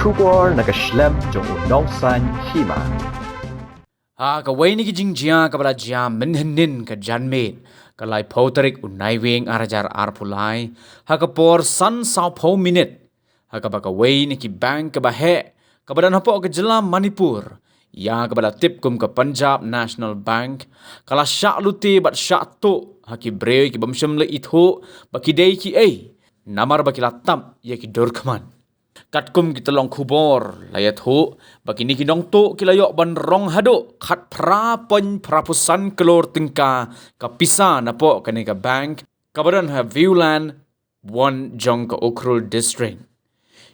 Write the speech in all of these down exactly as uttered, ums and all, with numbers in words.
Khubor na ka shlem jong u nongsan hima. Ha kawei na ki jingjia kaba la jia mynhynnin ka janmiet, ka laiphew tarik u Naiwieng ar hajar arphew lai, ha ka por san sawphew minit, ha kaba kawei na ki bank kaba heh, kaba don hapoh ka jylla Manipur, ïa kaba la tip kum ka Punjab National Bank, ka la shah lute bad shah tuh ha ki briew ki bym shym la ithuh ba ki dei kiei, namar ba ki la tap ïa ki dur khmat. Katkum ki tyllong khubor la ïathuh ba kine ki nongtuh ki la ïoh ban rong haduh khatphra point phra phew san klur tyngka ka pisa napoh kane ka bank, kaba don ha Viewland One jong ka Ukhrul District.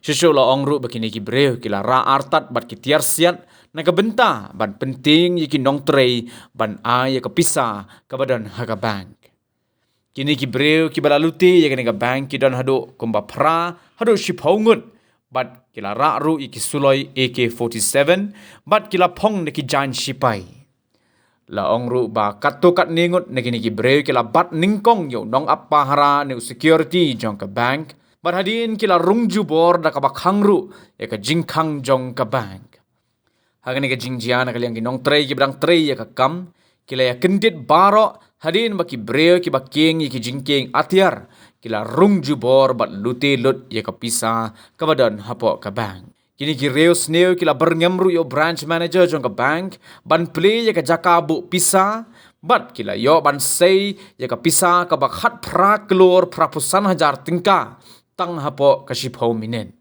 Shisha la ong ruh ba kine ki briew ki la rah artat bad ki tiar siat na ka bynta ban pyntieng ïa ki nongtrei ban ai ïa ka pisa kaba don ha ka bank. Kine ki briew kiba la lute ïa kane ka bank ki don haduh kumba phra haduh shiphew ngut, bad ki la rah ruh ïa ki suloi A K forty-seven, bad ki la phong da ki jaiñ shipai. La ong ruh ba katto katne ngut na kine ki briew ki la bat nyngkong ïa u nongap pahara ne u security jong ka bank, bad hadien ki la rung jubor da kaba khang ruh ïa ka jingkhang jong ka bank. Ha kane ka jingjia na ka liang ki nongtrei kiba dang trei ïa ka kam, ki la ïa kyndit baroh hadien ba ki briew kiba kieng ïa ki jingkieng atiar ki la rung jubor bad lute lut ïa ka pisa kaba don hapoh ka bank. Kine ki riewsniew ki la byrngem ruh ïa u branch manager jong ka bank ban plie ïa ka jaka buh pisa, bad ki la ïoh ban sei ïa ka pisa kaba khatphra klur phra phew san hajar tyngka tang hapoh ka shiphew minit.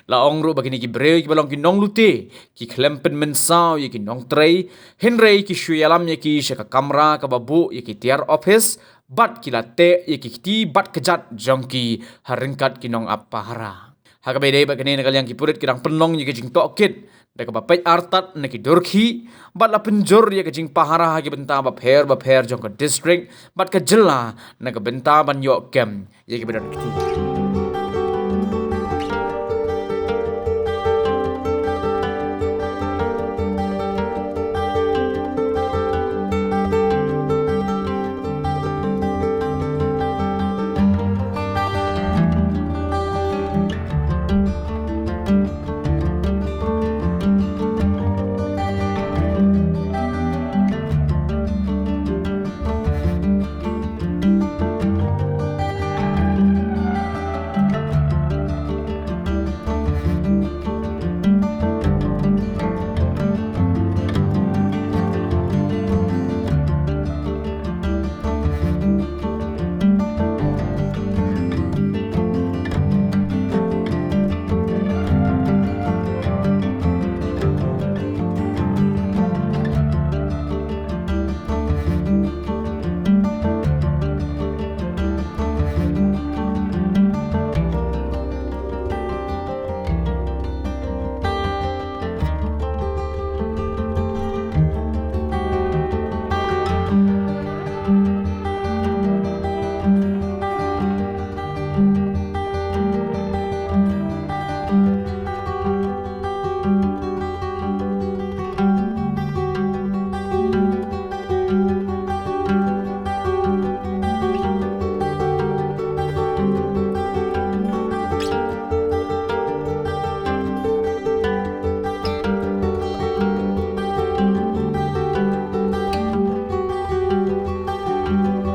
La ong ruh ba kine ki briew kiba long ki nonglute ki khlem pynmynsaw ïa ki nongtrei, hynrei ki shu ïalam ïa ki sha ka kamra kaba buh ïa ki tiar office, bad ki la teh ïa ki kti bad kjat jong ki ha ryngkat ki nongap pahara. Ha kaba ïadei bad kane na ka liang ki pulit ki dang pynlong ïa ka jingtohkit da kaba peit artat na ki dur khih, bad la pynjur ïa ka jingpahara ha ki bynta bapher bapher jong ka district bad ka jylla na ka bynta ban ïoh kem ïa kiba don kti.